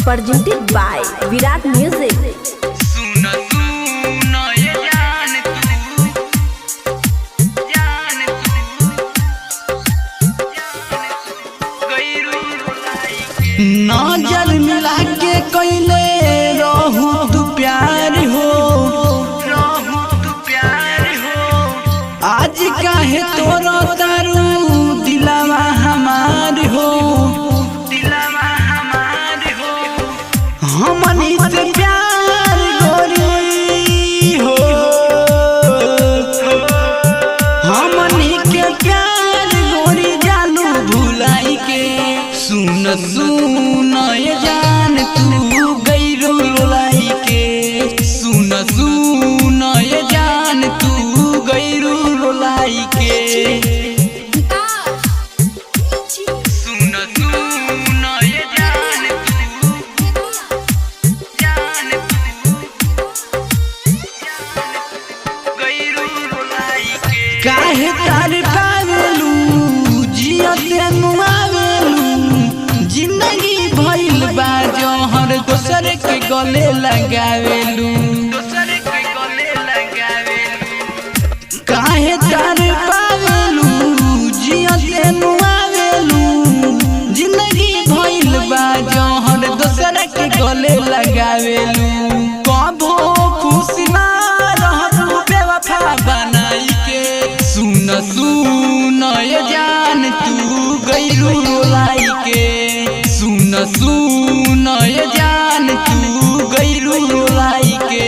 Presented by Virat Music. सुन सुन ये जान तू, जान तू, गैरू रुलाई के। नजर मिला के कैले रहू तू प्यार हो, रहू तू प्यार हो, आज काहे तोरो तारू दिलावा हमार हो, दिलवा हमार हो, हमनी से प्यार गोरी हो, हमनी के प्यार गोरी जानू भुलाई के। सुन सुन ये जान तू गैरू रुलाई के, सुन सुन ये जान तू गैरू रुलाई के। सुन सुन ये जान तू, जान तू, गैरू रुलाई के। काहे तार पावेलू जियते मुआवेलू, जिंदगी भइल बा जहर दोसर के गले लगावेलू। दोसर के गले लगावेलू, काहे तार पावेलू जियते मुआवेलू, जिंदगी भइल बा जहर दोसर के गले लगावेलू। कबो खुश ना रहबू बेवफा बनाई के। सुन सुन ये जान तू गैरू रुलाई के, सुन सुन ये जान तू गैरू रुलाई के।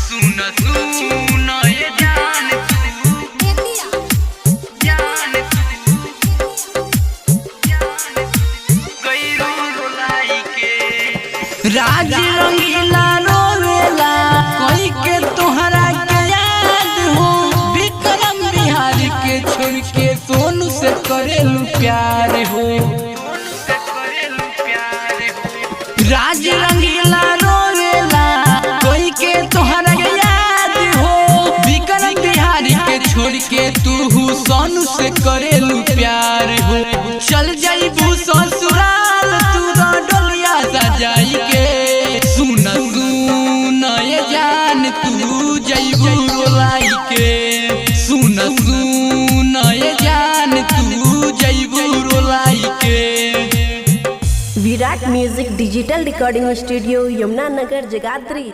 सुन सुन ये जान तू, जान तू, जान तू, गैरू रुलाई के। राज रंगीला रोवेला कोई के तोहरा के याद हो, विक्रम बिहारी के छोड़ के सोनू से करेलू प्यार हो। से करेलू प्यार हो, राज रंगीला रोवेला कोई के तोहरा के याद हो, विक्रम बिहारी के छोड़ के तू सोनू से करेलू प्यार हो। चल जाइबू ससुराल तू डोलिया सजाई के। सुन सुन ये जान तू जइबू रुलाई के, सुन सुन ये जान तू जइबू रुलाई के। Virat Music Digital Recording Studio, Yamuna Nagar, Jagadhri.